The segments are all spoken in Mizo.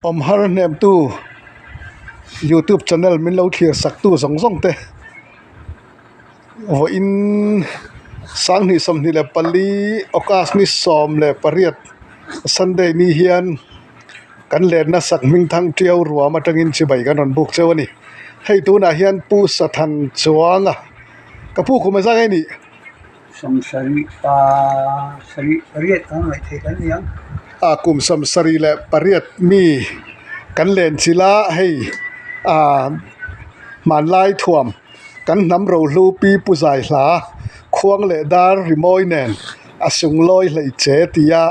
Awm har hnemtu youtube channel min lo thlir sak tu zawng zawng te vawiin sanghnih 24 august ni 18 sunday ni hian kan lenna sak hming thang tiau ruam atangin chibai kan rawn buk cheu a ni hei tunah hian pu sathan chuanga ka pu kum a zang a nih. A kum 78 mi kan len chilh a hei ah hmanlai thuam kan hnam rohlu pi pu zai hla khuang leh dar rimawi nen a sung lawi hleih che tia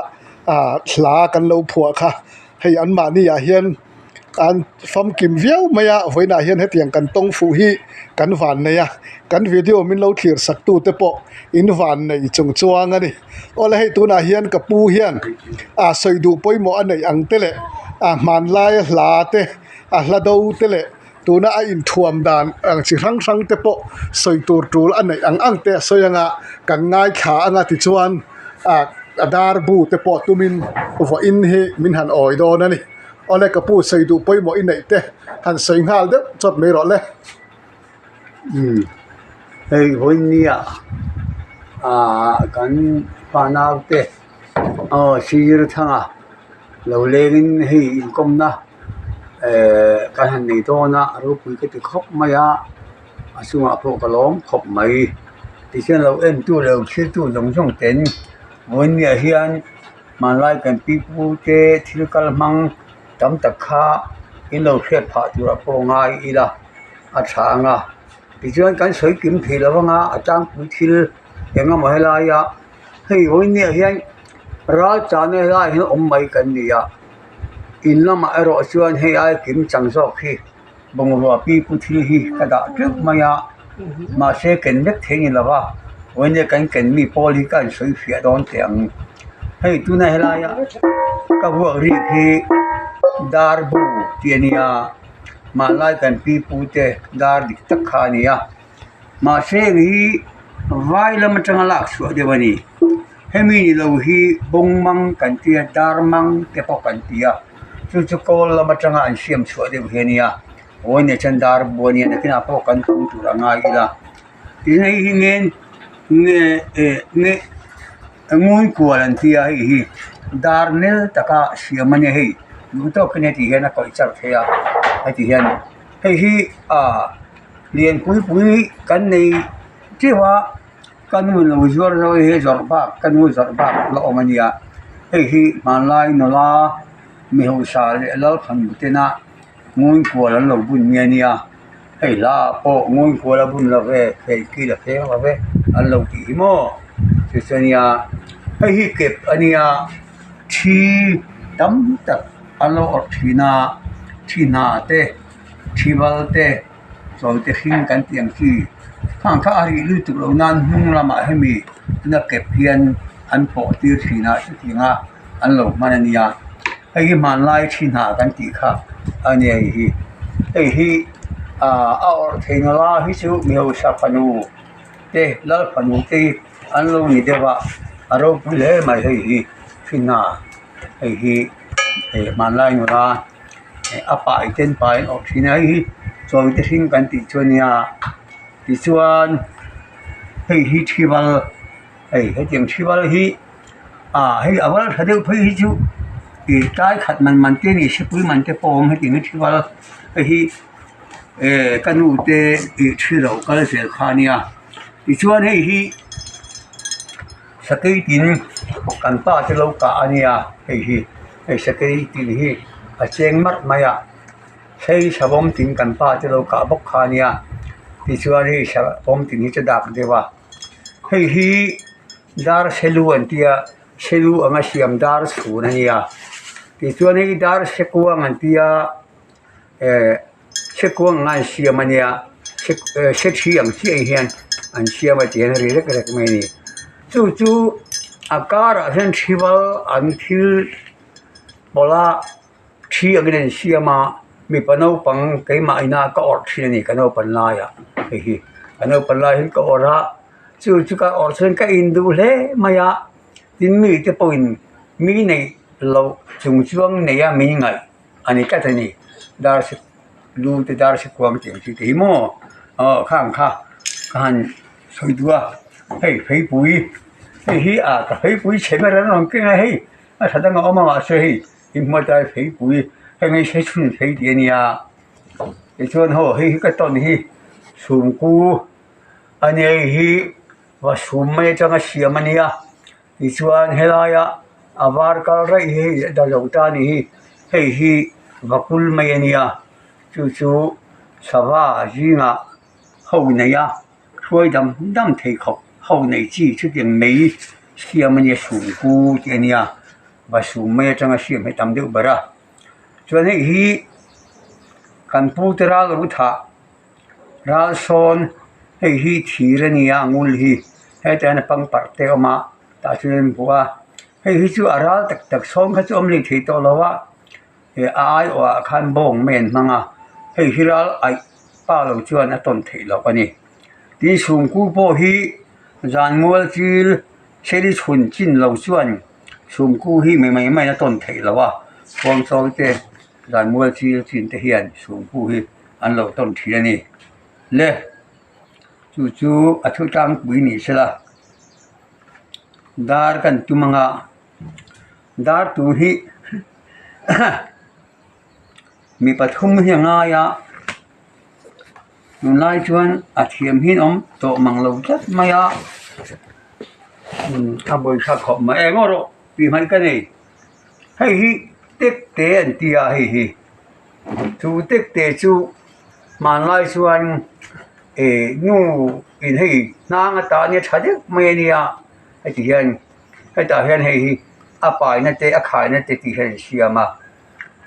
ah hla kan lo phuah kha hei an mahni ah hian. An famkim viau mai a, vawiinah hian hetiang kan tawng fuh hi kan van nei a, kan video min lo thlir sak tu te pawh in van nei chung chuang a ni. Awle hei tunah hian ka pu hian a sawi duh pawimawh a neih ang te leh a hmanlaia hla te a hla do te leh tuna a inthuam dan ang chi hrang hrang te pawh sawi tur tul a neih ang ang te a sawi anga kan ngaithla anga tichuan ah a dar bu te pawh tumin vawiin hi min han awi dawn a ni. Awle ka pu sawi duh pawimawh i neih te han sawi nghal deuh chawt mai rawh le. Umm hei vawinia ah kan pa naute aw sir thanga lo lengin hei inkawmna eh kan han nei dawn a a ropui ka ti khawp mai a a chungah pawh ka lawm khawp mai tichuan lo entu leh lo thiltu zawng zawng ten vawinia hian. Hmanlai kan pi pu te thil kal hmang tam tak kha in lo hriat phah tur a pawh ngai ila a tha ang a tichuan kan sawi kim thei lo anga a tlangpui thil eng emaw helaia hei vawinia hian ral chahna helaiah hian awm mai kan ni a in lamah erawh chuan hei ai kim chang zawk hi bungrua pi pu thil hi ka dah teuh mai a mahse ken vek thei ni lova vawinia kan ken mi pawl hi ka insawi fiah dawn teh ang hei tuna helaia ka vuak rik hi dar bu tih a nia hmanlai kan pi pu te dar dik tak kha a ni a mahse eng hi vai lam atanga lak chhuah deuh a ni hemi ni lo hi bawng mang kan tia dar mang te pawh kan ti a. Chu chu kawl lam atanga an siam chhuah deuh hi a nia vawiin ah chuan dar bu a nia nakinah pawh kan tum tur a ngai ila tin hei hi ngen nge eh nge ngun kual an tia hei hi dar nel taka siam a nia hei duh tawkin heti hian a kawih char thei a heti hian hei hi ah lianpui pui kan nei teuh a. Ka nu lo zuar zo hi zawrh bak ka nu zawrh bak la awm a nia hei hi hmanlai nula mi hausa leh lalfanu tena ngawi kual an lo bun nge nia hei hla ah pawh ngawi kual a bun lo ve fei kil a feng lo ve an lo tih hi maw chu chu a nia hei hi kep a nia thi tam tak an lo awrh thin a thi hna te thi val te. Chawi te hring kan tih ang chi khang kha a rih lutuk loh nan hnung lamah hemi na kep hian an pawh tir thin a chutiang a an lo hman a nia hei hi hmanlai thi hna kan tih kha a ni hei hi hei hi ah a awrh thei nula hi chu mi hausa fanu te lal fanu te hi an lo ni deuh a a ropui hle mai hei hi thi hna hei hi hmanlai nula. A pai ten pai an awrh thin a hei hi chawi te hring kan tih chu a nia tichuan hei hi thival hei hetiang thival hi ah hei a val tha deuh phei hi chu ih tlai khat man man te a ni sepui man te pawh a awm hetiang hi thival hei hi eh ka nu te ih thi lo kal zel kha a nia tichuan hei hi sakei tin kan pa te lo kah a nia hei hi. Hei sakei tin hi a cheng marh mai a hei savawm tin kan pa te lo kah bawk kha a nia tichuan hei savawm tin hi chu dak deuh a hei hi dar selu an tia selu anga siam dar chhun a nia tichuan hei dar sekuang an tia eh sekuang anga an siam a nia se thi ang chiah hian an siam a tih hian a ri rek rek mai a ni. Chu chu a karah hian thival an thil pawlh a thi angin an siam a mipa naupang keimah ina ka awrh thin a ni ka naupan laiah hei hi ka naupan lai hian ka awrh a chu chu ka awrh chuan ka induh hle mai a tin mite pawhin mi neih loh chung chuang neia min ngaih. a ni tlat a ni dar se lu te dar se kuang tih ang chi te hi maw aw khang kha ka han sawi duh a hei feipui hei hi ah ka feipui chhe ber an rawn keng a hei a tha dang a awm a mahse hei inhmuat lai feipui heng hi hre chhun phei tih a nia tichuan haw hei hi ka tawn hi chhungku a nia hei hi va chhum mai atanga siam a nia tichuan helaia a var kal raih hi a dahlo ta a ni hi hei hi vakul mai a nia chu chu sava zingah ho nei a hruai dam dam thei khawp ho nei chi chutiang mei siam a nia chhungku tih a nia va chhum mai atanga siam hi a tam deuh ber a chuan hei hi kan pu te ral lo thah ral sawn hei hi thir a ni a a ngul hi hetah hian a pangpar te a awm a tah chuan an buh a hei hi chu a ral tak tak sawn kha chu a awm leh thei tawh lo a ih a aiawhah khan bawng mai an hmang a hei hi ral aih pa lo chuan a tawn theih loh a ni tin chhungku pawh hi zan mual chil seli chhun chin lo chuan chhungku hi mi mai mai a tawn theih loh a khuangchawi te zan mual chil chin te hian chhungku hi an lo tawn thin a ni le chu chu a thu tlangpui ni sela dar kan tum anga dar tur hi mi pathum hi a ngai a tunlai chuan a thiam hi an awm tawh mang lo tlat mai a a bawihchhiat khawp mai eng erawh tih hmaih ka nei hei hi tek te an ti a hei hi chu tek te chu hmanlai chuan ih nu in hei hnang atan hi a tha deuh mai a nia heti hian hetah hian hei hi a paina te a khaina te tih hian an siam a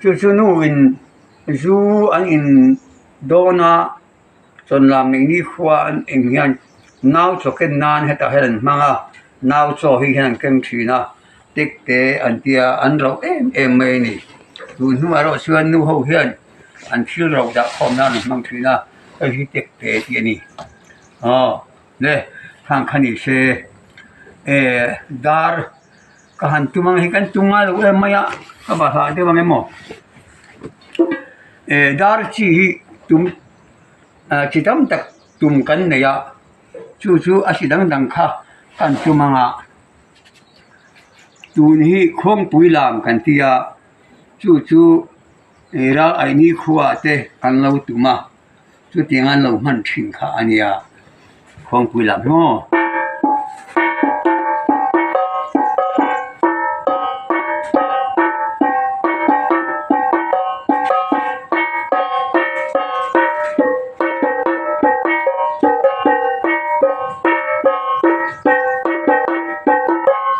chu chu nu in zu an in dawn a chawnlam nei ni khua an eng hian nau chaw ken nan hetah hian an hmang a nau chaw hi hian an keng thin a tek te an tia an rauh em em mai a ni tun hnuah erawh chuan nu ho hian an thil rauh dah khawm nan an hmang thin a hei hi tek te tih a ni aw le khang kha ni se eh dar ka han tum ang hi kan tum ngai lo em mai a ka bahlah deuh ang em aw eh dar chi hi tum ah chi tam tak tum kan nei a chu chu a chi dang dang kha kan tum ang a tun hi khuangpui lam kan ti a chu chu ih ral aihni khua te an lo tum a. Chutiang an lo hman thin kha a nia khuangpui lam hi maw.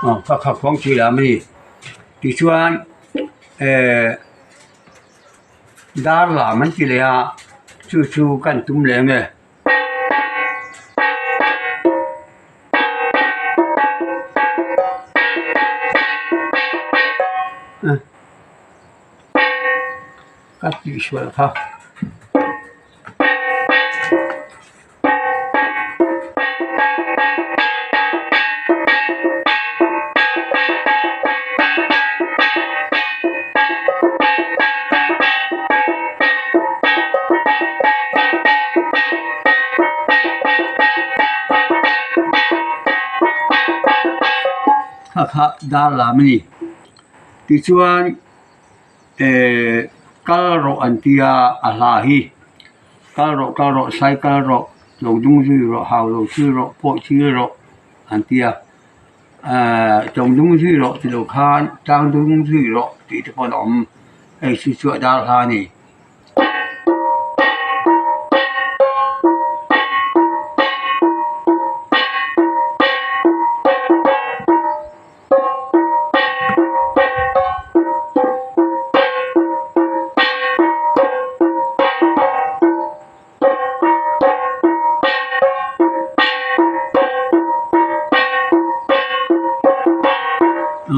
Aw kha kha khuangpui lam a ni tichuan eh. Dar lam an ti leh a chu chu kan tum leh ange. Ka tihsual kha. Kha kha dar lam a ni tichuan eh kal rawh an tia a hla hi. Kal rawh kal rawh sai kal rawh lo dung zui rawh hau lo thil rawh pawh thil rawh an ti a ahh tlawng dung zui rawh ti lo khan tlang dung zui rawh tih te pawh an awm hei chu chu a dar hla a ni.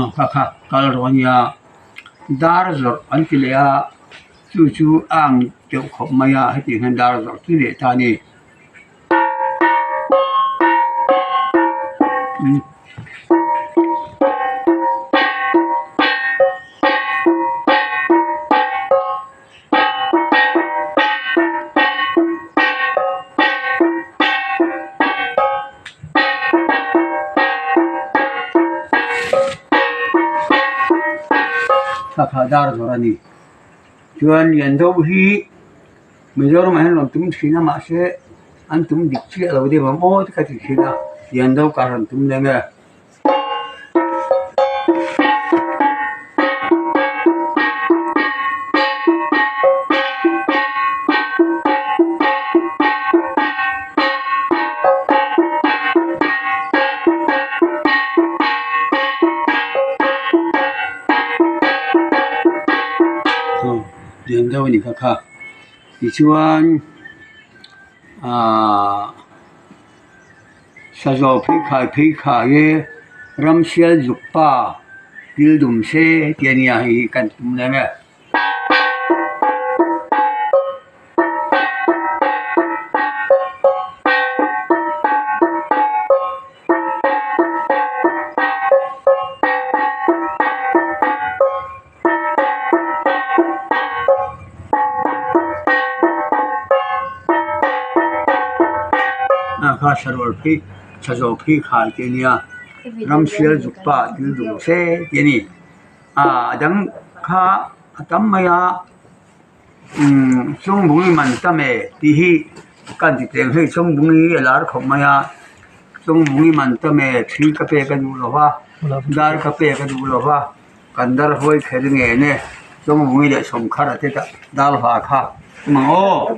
Aw kha kha kal rawh a nia dar zawrh an ti leh a chu chu a ang deuh khawp mai a hetiang hian dar zawrh chu leh ta a ni. kha dar zawrh a ni. Chuan Liando hi Mizoramah hian rawn tum thin a mahse an tum dik chiah lo deuh ang aw te ka ti thin a Liando ka rawn tum lem e. Lian deuh a ni kha kha tichuan ahh Sazaw pheikhai pheikhai e ramsial zuk pa thil dum se tih a nia hei hi kan tum leh ang e. Kha sarual phei tha zawh phei khai te ania ramsial zuk pa thil dum se tih a ni a dang kha a tam mai a umm chungbung i man tam e tih hi ka han ti teng hei chungbung hi a lar khawp mai a chungbung i man tam e thi ka pek a duh lo va dar ka pek a duh lo va. Kan dar huai kher nge ne Chawngvungi leh Sawmkhara te dar hla kha mang aw.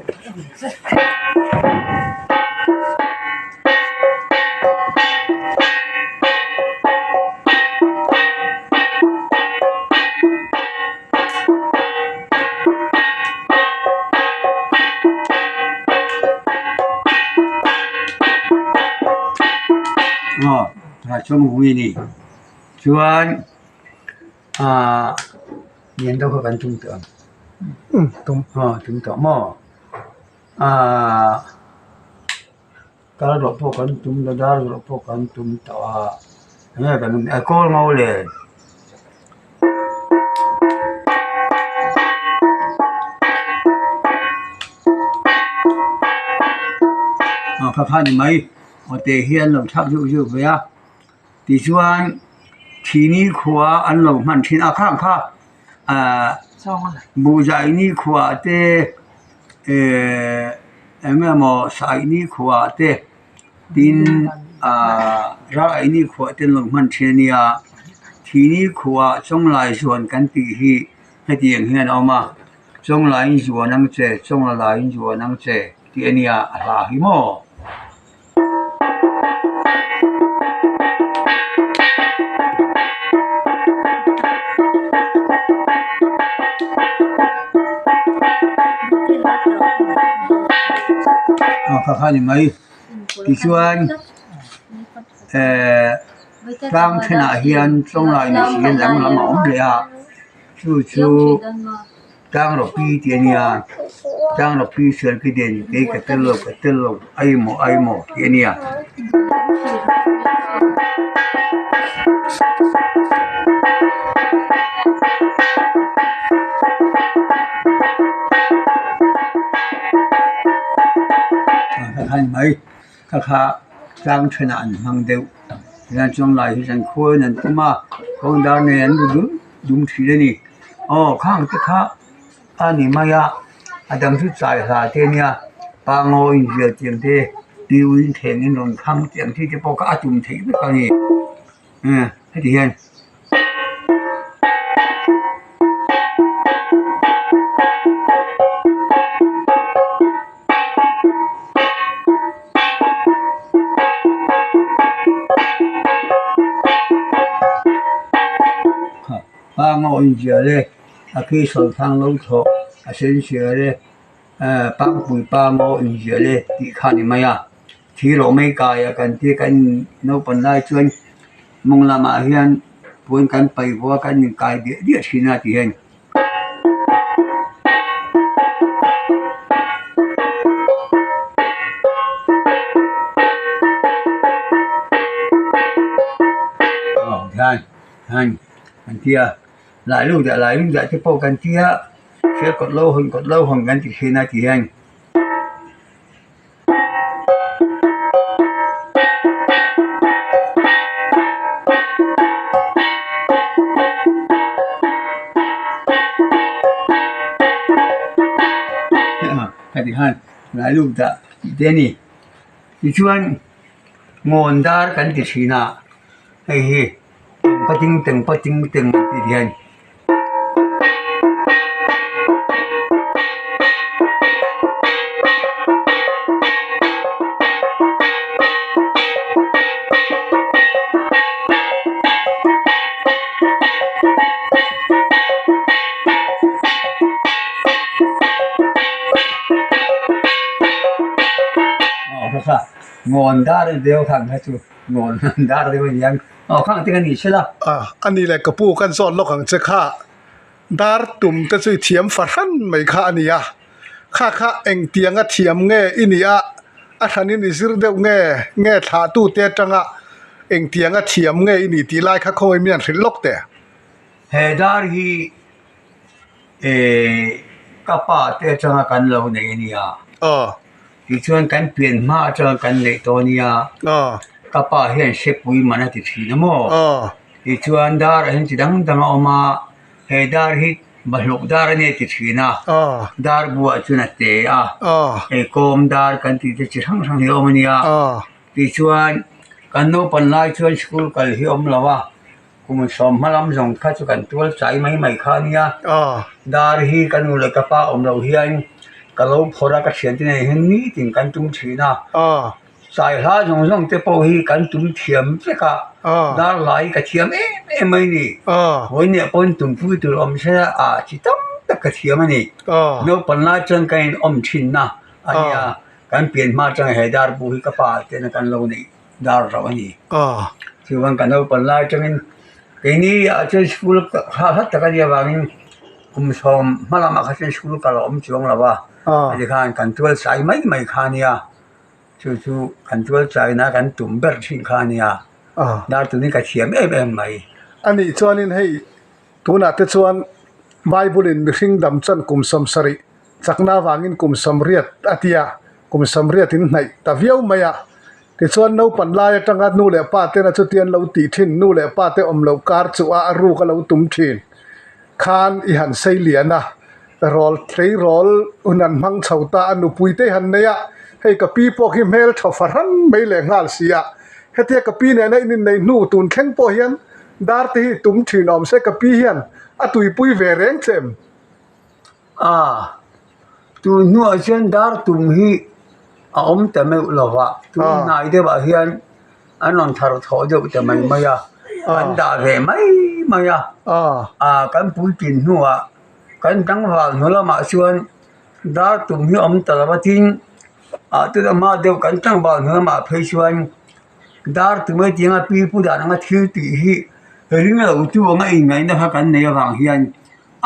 Aw Chawngvungi ni chuan. Ahh lian deuh kha kan tum tawh ang tum aw tum tawh maw ahh kal rawh pawh kan tum ta dar rawh pawh kan tum tawh a enge kan kawl ngo le. Aw kha kha ni mai aw te hian lo thlak zeuh zeuh ve a. Tichuan thini khua an lo hman thin a khang kha ahh buhzai nikhua te ehh eng emaw sai nikhua te tin ahh ral nikhua te an lo hman thin a nia thini khua chawnglai zuan kan tih hi hetiang hian a awm a chawnglaiin zuan ang che chawnglai laiin zuan ang che tih a nia a hla hi maw. Aw kha kha ni mai tichuan ehh tlang thenah hian chawnglai ni si hian danglam a awm leh a chu chu. Tangrawpi tih a nia tangrawpi selfie den kei ka tel lo ka tel lo ai maw ai maw tih a nia. Kha kha tlang thenah an hmang deuh tihian chuan lai hi zan khuain an tum a kawngdar nen an ru dum dum thin a ni aw khang te kha a ni mai a a dang chu chai hla te a nia pangngaw inzial tiang te piu in thleng in rawn kham tiang chi te pawh kha a tum theih vek a ni heti hian. Pang a awm zial e a khi sawlthang lo thawh a sen sial e pangpui pang a awm zial e tih kha a ni mai a thir awm mai kai a kan tia kan naupang lai chuan mawng lamah hian puan kan paih vawh a kan inkai diah diah thin a ti hian. Aw hian hian kan ti a lai lu dah lai lu dah te pawh kan ti a thil kawt lo hawn kawt lo hawn kan ti thin a ti hian. Khati khan lai lut dah tih te a ni. Tichuan ngawn dar kan ti thin a, hei hi pating teng pating teng tih hian. Ngawn dar deuh khan kha chu ngawn dar deuh a ni ang aw khang te kha ni se la. A ni le ka pu kan zawt lawk ang che kha dar tum te chu i thiam fahran mai kha a ni a kha kha engtianga thiam nge i nih a a hranin i zir deuh nge nge thlah tu te atanga engtianga thiam nge i nih tih lai kha khawi mian hrilh lawk teh. He dar hi eh ka pa te atanga kan lo nei a nia. Aw. Tichuan kan pian hma atanga kan neih tawh a nia. Aw. Ka pa hian hrepui man a ti thin a maw. Aw. Tichuan dar ah hian chi dang dang a awm a, he dar hi bahlawk dar a nia ti thin a. Aw. Dar buah chuan a te a. Aw. Hei kawm dar kan tih te chi hrang hrang hi a awm a nia. Aw. Tichuan kan naupan lai chuan school kal hi a awm lo a. Kum sawm hma lam zawng kha chu kan tual chai mai mai kha a nia. Dar hi ka nu leh ka pa awm loh hian ka lo phawrh a, ka thiante nen hian nitin kan tum thin a. Chai hla zawng zawng te pawh hi kan tum thiam vek a, dar lai hi ka thiam em em mai a ni. Vawiinah pawhin tumpui tur awm se a chi tam tak ka thiam a ni. Naupang lai chuan ka inawm thinna a nia, kan pian hma atanga he dar bu hi ka pa tena kan lo neih. Dar rauh a ni. Chuan ka naupan lai atangin keini ah chuan school hla hla tak a nih avangin kum sawm hma lamah kha chuan school kal a awm chuang lo a, heti khan kan tual chai mai mai kha a nia, chu chu kan tual chaina kan tum ber thin kha a nia, dar tunin ka thiam em em mai. A nih chuanin hei tunah te chuan Bible in mihring dam chan kum 70 Chakna avangin kum 80 a ti a, kum 80 in hnaih ta viau mai a. Tichuan naupan lai atanga nu leh pa tena chutian lo tih thin, nu leh pa te awm loh kar chu a a ruk a lo tum thin khan i han sei lian a, rawl tleirawl hun an hmang chho ta a, nupui te i han nei a, hei ka pi pawh khi hmel tha fahran mai leh nghal si a, hetia ka pi nena in inneih hnu tun thleng pawh hian dar te hi tum thin awm se ka pi hian a tuipui ve reng che em? A, tun hnuah chuan dar tum hi a awm ta meuh lo va, tun hnai deuhah hian an rawn thar thawh deuh ta mai mai a, an dah ve mai mai a. A, kan puitlin hnuah kan tlangval hnu lamah chuan dar tum hi a awm ta lo va, tin ah tuna hma deuh kan tlangval hnu lamah phei chuan dar tum hetianga pi pu dan anga thil tih hi ring lo tu anga inngaihna kha kan nei avang hian.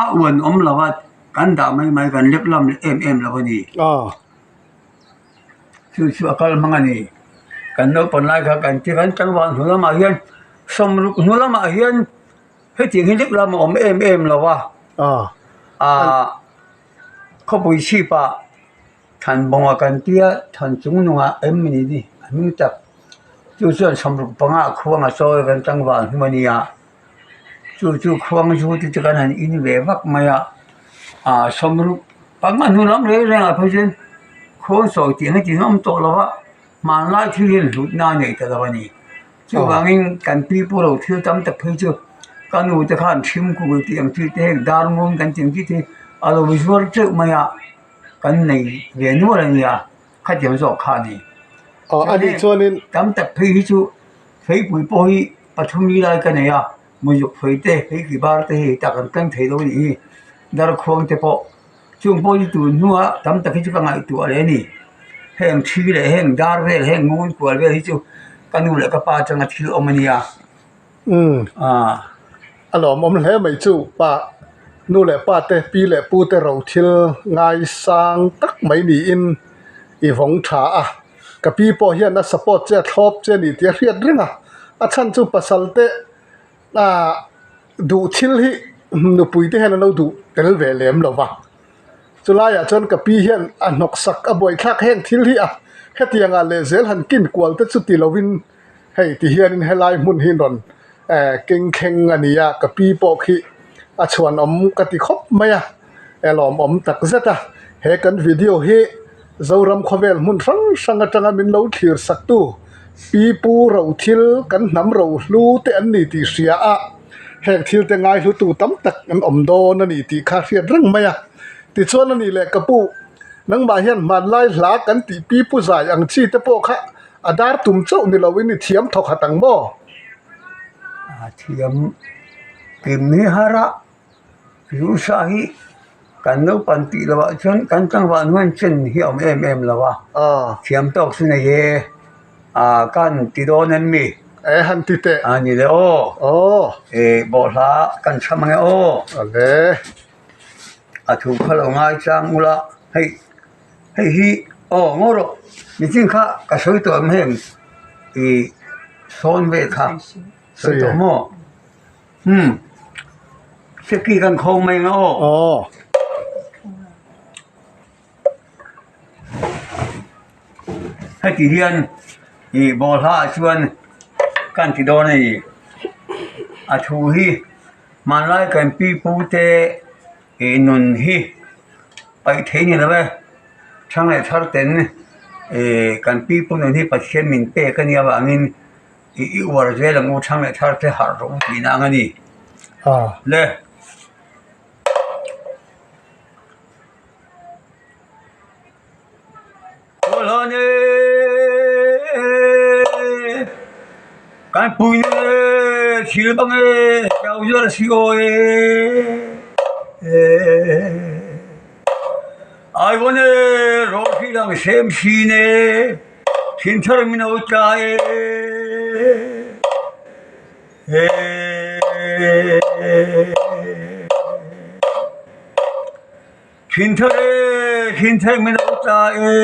A uan awm lo a, kan dah mai mai kan lek lam em em lo a ni. Chu chu a kal hmang a ni. Kan naupang lai kha kan ti kan tlangval hnu lamah hian sawmruk hnu lamah hian hetiang hi lek lam a awm em em lo a. Aaa khawpui chhipah Thanbawnga kan tia Thanchung nungah em ni ni a hming tak. Chu chuan 65 ah khuang a chawi kan tlangval hnu a nia. Chu chu khuang zu te chu kan han in ve vak mai a, ah 65 hnu lam reng reng ah phei chuan khuang chawi tih ang hi awm tawh lo a, hmanlai thil hian hlutna a nei ta lo a ni. Chuvangin kan pi pu lo thil tam tak phei chu ka nu te khan thimkul tih ang chi te heng dar ngun kan tih ang chi te hi a lo zuar teuh mai a, kan nei ve nual a nia, khatiang zawk kha a ni. Chuan tam tak phei hi chu feipui pawh hi. Pathum ni lai ka nei a, muzuk phei te, phei ki bar te hi tak an keng thei lo a nih hi, darkhuang te pawh chung pawh hi tun hnua tam tak hi chu ka ngaihtuah leh a ni. Heng thi leh heng dar vel heng ngun kual vel hi chu ka nu leh ka pa atanga thil awm a nia. Umm a lawmawm hle mai chu pa nu leh pa te pi leh pu te ro thil ngaisang tak mai niin i vawng tha a. Ka pi pawh hian a support che a thlawp che a ni tih a hriat reng a, a chhan chu pasal te ah duh thil hi nupui te hian an lo duh tel ve lem lo va, chulaiah chuan ka pi hian a hnawk sak a buaithlak heng thil hi a hetiang ah leh zel han kin kual te chu ti lovin hei ti hianin helai hmun hi rawn eh keng thleng a ni a, ka pi pawh khi a chhuanawm ka ti khawp mai a, e lawmawm tak zet a, he kan video hi. Zoram khawvel hmun hrang hrang atanga min lo thlir saktu Pi Pu Rothil kan hnam rohlu te an ni tih hria a, heng thil te ngaihlutu tam tak an awm dawn a ni tih kha hriat reng mai a. Tichuan a nih leh ka pu, nangmah hian hmanlai hla kan tih Pi Pu zai ang chi te pawh kha a dar tum chauh ni loin i thiam thawk hat ang maw? A thiam kim hi har a, Rusa hi kan naupan tih loh ah chuan kan tlangval hnuai chen hi a awm em em lo a, thiam tawk chu nei e, ah kan ti dawn em mi? E han ti teh. A ni le aw. Aw. E bawhhla kan chham ang e aw. Awle. A thu kha lo ngai chang ula hei hei hi aw ngaw rawh nichin kha ka sawi tawh em heng ih sawn vel kha sawi tawh maw umm seki kan khawng mai ang aw. Aw. Heti hian ih bawlhhlahah chuan kan ti dawn a ni a thu hi hmanlai kan pi pu te ih nun hi paih thei ni lo e thang leh thar ten ih kan pi pu nun hi Pathian min pek a nih avangin ih i uar zel ang u thang leh thar te harh rawh u tihna ang a ni le. Kawlhawn e kan pui e thil bang e hlau zual a si aw e Aivawn e rawl hri lang sem sin e thinthar min lo tla e. Thinthar e, thinthar min lo tla e,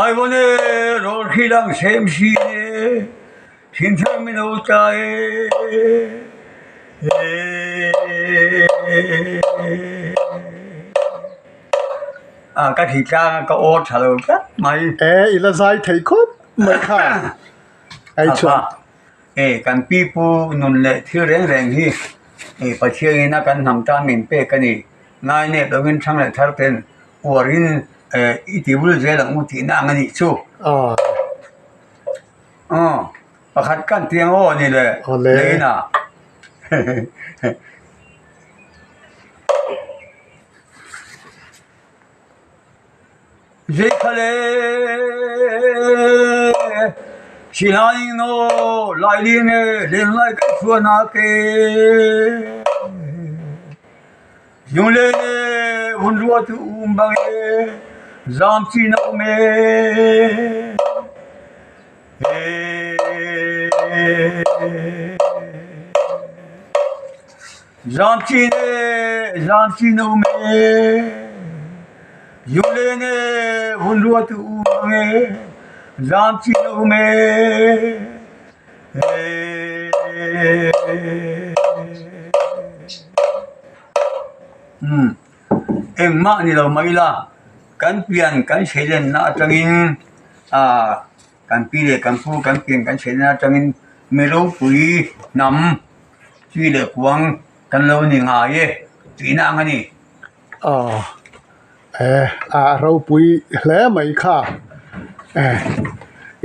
Aivawn e, rawl hri lang sem sin e, thinthar min lo tla e. Ka thi tlang a, ka aw tha lo tlat mai. E, i la zai thei khawp mai kha. Ai chuan. E, kan pi pu nun leh thil reng reng hi e Pathianin a kan hnam tan min pek a ni. Ngai nep lovin thang leh thar ten uarin e i ti bul zel ang u tihna ang a nih chu. Aw, pakhat kan ti ang aw ni le, leina. Zeikhale Silaing naw lailing e lenglai kan chuanak e Lunglen e vun ruat um bang e zam chin a um e Zam chin e zam chin a um e Lunglen e vun ruat u ang e, zam chin a um e. Engmah ni lo mai ila, kan pian kan seilenna atangin kan pi leh kan pu kan pian kan seilenna atangin mi ropui hnam chi leh kuang kan lo ni ngai e tihna ang a ni. Aw e a ropui hle mai kha e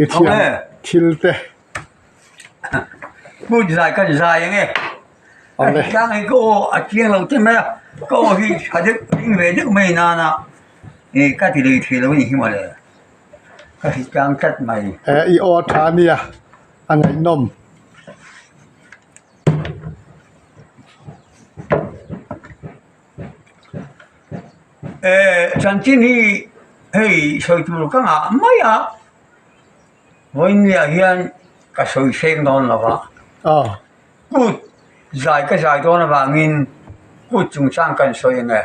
i thiam thil te. Hmun zai kan zai ang e. Tlang hi ka aw a chiang lo che mai a, ka aw hi tha deuh ding ve deuh mai nana e ka ti lei thei lo a ni hi mawle. Ka hri tlang tlat mai. E i aw a tha ania a ngaihnawm. Eh chanchin hi hei sawi tur ka ngah mai a, vawinia hian ka sawi seng dawn lo va, kut zai ka zai dawn avangin kut chungchang kan sawi ang e.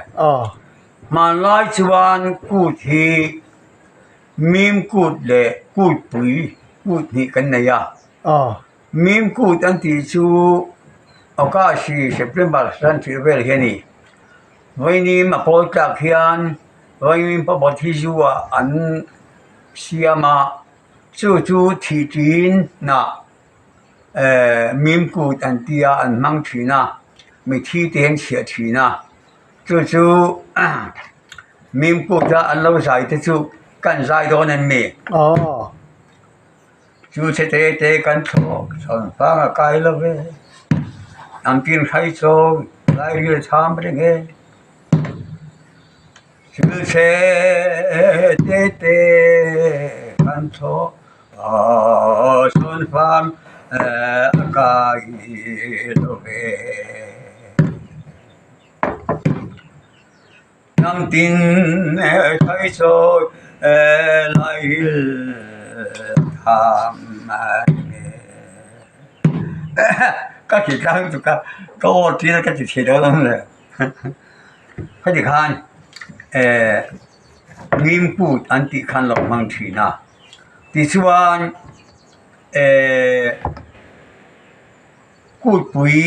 Hmanlai chuan kut hi mim kut leh kutpui kut hnih kan nei a. Mim kut an tih chu August hi September thlan tirh vel hi a ni. Vainim a pawl tlak hian Vainim pawpawt hi zu ah an siam a, chu chu thih ṭin nah eh mim kut an ti a an hmang ṭhin a, mithi te an chhiah ṭhin a, chu chu. Mingputa an lo zai te chu kan zai dawn em mi? Aw. Chu chhe te te kan thlawk chhawn fang a kai lo ve. An tin hrai chawi lai ril cham reng e. Chu chhe te te kan thlawk chhawn fang a kai lo ve. Hnam tin thai chawi lai ril tham ka ti tlang tuk a ka aw tir a ka ti thei lo ang le heti khan eh Ngimkut an tih khan lo hmang thin a tichuan eh Kutpui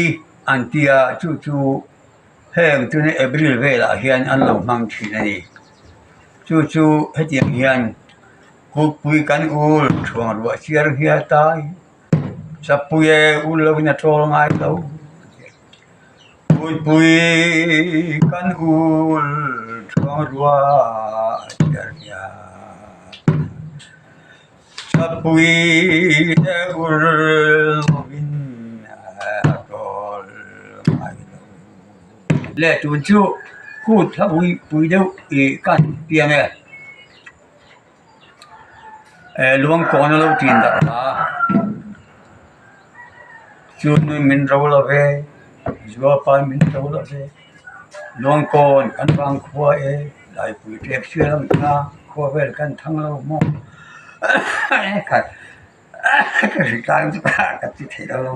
an tia chu chu Heng tuna April velah hian an lo hmang thin a ni. Chu chu hetiang hian kutpui kan ul thuang ruah chiar hial tai chapui e ul lovin a tawl ngai lo. Kutpui kan ul thuang ruah chiar hial chapui e ul lovin a tawl ngai lo. Le tun chu kut hla ui pui deuh ih ka han piang e eh luang kawn a lo tin darh a chu nui min ro lo ve zuapa min ro lo ve luang kawn kan vang khua e laipui ṭek sial ang kha khua vel kan thang lo maw khat ka hri tlang chu ka ti thei lo.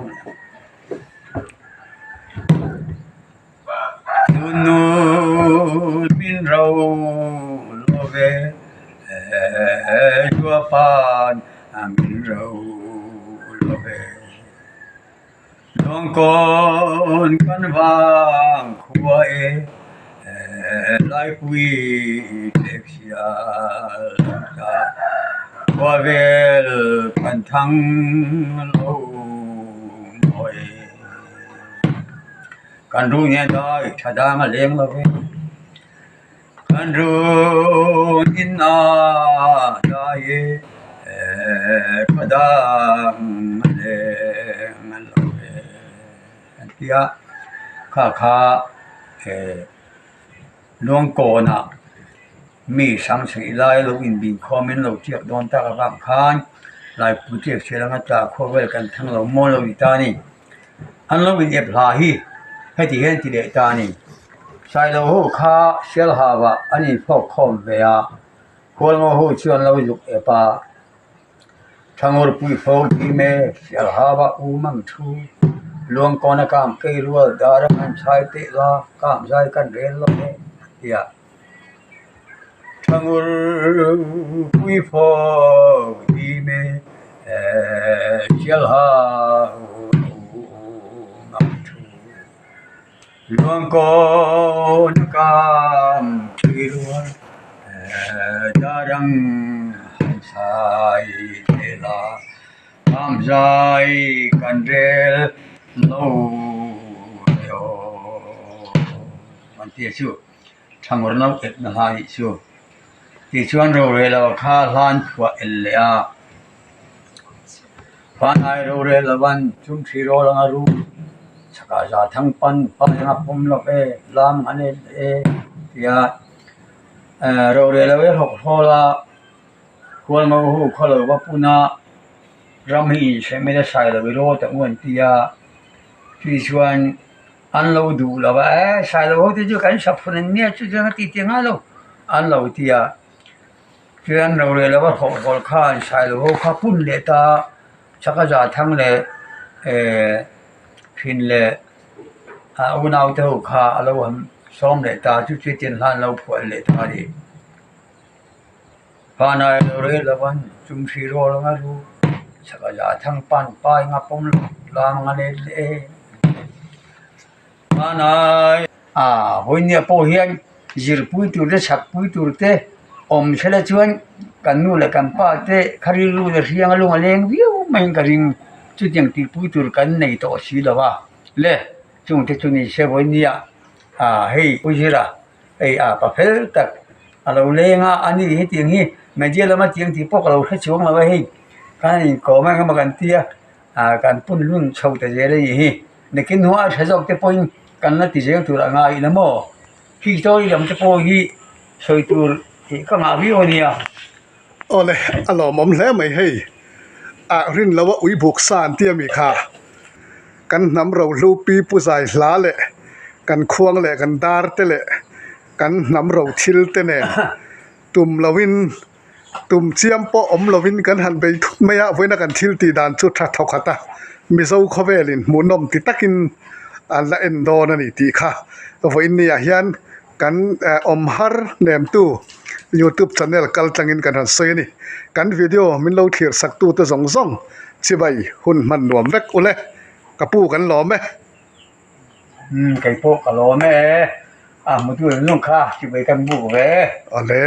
Tunnu min ro lo ve Zuapan min ro lo ve Lawngkawn kan vang khua e Laipui tlek sial ta Khua vel kan thang lo mawi. Kan run hian dai tha dang a leng lo ve. Kan run in a dai e tha dang a leng lo ve an ti a. Kha kha Luangkawnah mi Sangchei lai lo inbinkhawm in lo tiak dawn tak avang khan Laipui tiak chhiar anga tla khawvel kan thang lo maw lo ni ta a ni. An lo in ep hla hi heti hian ti leh ta a ni. Sailo ho kha Sialhau ah an infawk khawm ve a, Khualngo ho chu an lo zuk ep a. Thangurpui fo dim e, Sialhau ah u mang thu, Luangkawn a kang kei rual dar ang an chhai teh la, kang zai kan rel lo e, a ti a. Thangurpui fo dim e, Sialhau u mang thu, Luangkawn a kang kei rual dar ang han chhai teh la, kang zai kan rel lo e aw an ti a chu. Thangawr no ep na hla nih chu. Tichuan rorel lo kha hlan phuah el leh a. Hmanlai rorel lovan chumthri rawl anga ru chhakah za thang pan pan anga pawm lo e lam an el e tia rorel lo e hrawk hrawl a khual ngo hu khaw lo va pun a ram hi inhrem ila sai lo i rawl ta u an ti a tichuan An lo duh lo a, eh Sailo ho te chu kan saphun an nia chu chuan a tih tih ngai lo an lo ti a. Chuan rorel lo a hrawh hrawl khan Sailo ho kha pun leh ta chaka za thang leh eh thin leh a unau te ho kha a lo han sawm leh ta chu chu tin hlan lo phuah leh ta a ni. Vanai lo rel lo an chung hri rual anga ru chaka za thang pan pai nga pawm lo lam anga let leh e Vanai a vawinia pawh hian zirpui tur te chhakpui tur te awm thlela chuan kan nu leh kan pa te kha rilru leh hriang a lung a leng viau maiin ka ring chutiang tihpui tur kan nei tawh si lo a le chungte chu ni se vawinia ah hei Pu Zira hei a pa fel tak. A lo leng a, a ni hetiang hi media lama tiang tih pawh ka lo hre chuang lo a hei khan inkawm a engemaw kan tia ah kan pun lun chho ta zel a nih hi nakin hnuah a tha zawk te pawhin kan la ti zel tur a ngai ila maw history lam te pawh hi sawi tur tih ka ngah viau a nia. Awle a lawmawm hle mai hei ah rin loa ui buk sa an tia mi kha kan hnam rohlu pi pu zai hla leh kan khuang leh kan dar te leh kan hnam ro thil te nen tum loin tum chiam pawh awm loin kan han bei thut mai a vawiina kan thil tih dan chu tha thaw khat a mizo khawvelin hmuhnawm ti takin an la en dawn a ni tih kha vawiin ni ah hian kan awm har hnemtu youtube channel kal tlangin kan han sawi a ni kan video min lo thlir sak tute zawng zawng chibai hun hman nuam vek ule ka pu kan lawm e. Umm kei pawh ka lawm e a hmutu zawng zawng kha chibai kan buk ve. Awle.